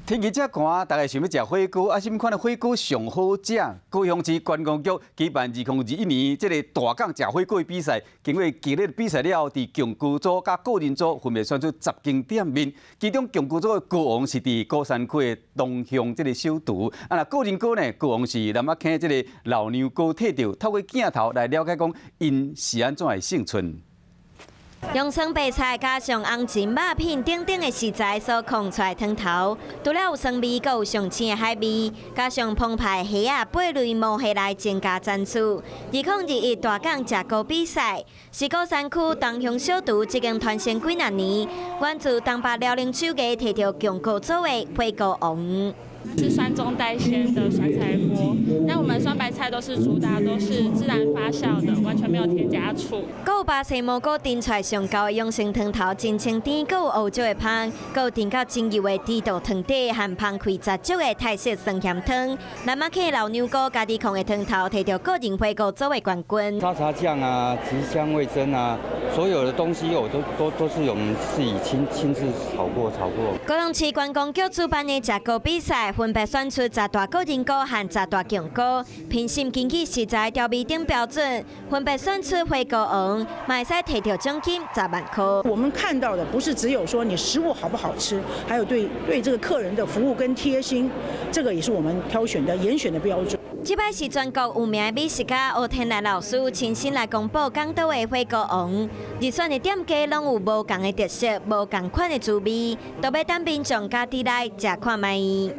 天氣遮寒，大家想欲食火鍋，啊，啥物款的火鍋上好食？高雄市觀光局舉辦2021年這個大港食火鍋的比賽，經過激烈的比賽了後，佇強鍋組佮個人組分別選出10間店面，其中強鍋組的鍋王是佇鼓山區的東鄉這个小廚，啊，若個人鍋呢，鍋王是南仔坑這个老娘哥摕著，透過鏡頭來了解講𪜶是按怎會勝出。用酸白菜加上紅蟳、肉片等等的食材所控出來湯頭，除了有酸味，閣有上鮮的海味，加上澎湃蝦仔、貝類磨下來增加層次。2021大港食鍋比賽，是鼓山區東鄉小廚這間傳承幾若年，源自東北遼寧手藝，摕著強鍋組的火鍋王。是酸中帶鮮的酸菜鍋，那我們酸白菜都是主打都是自然發酵的，完全沒有添加醋。閣有巴西蘑菇燉出來上厚的養生湯頭，真清甜，閣有胡椒的芳，閣有甜到精油的豬肚湯底和芳氣十足的泰式酸鹹湯。南仔坑老娘哥家己控的湯頭，摕著個人火鍋組的冠軍。沙茶醬啊，橘香味噌啊，所有的東西我都是我們自己親自炒過炒過。高雄市觀光局主辦的食鍋比賽，分別選出十大個人鍋和十大強鍋，評審根據食材調味等標準，分別選出火鍋王，嘛會使摕著獎金10萬塊。我們看到的不是只有說你食物好不好吃，還有對這個客人的服務跟貼心，這個也是我們挑選的嚴選的標準。這擺是全國有名的美食家吳天來老師親身來公布港島的火鍋王，入選的店家攏有無仝的特色、無仝款的滋味，都欲等民眾家己來食看覓。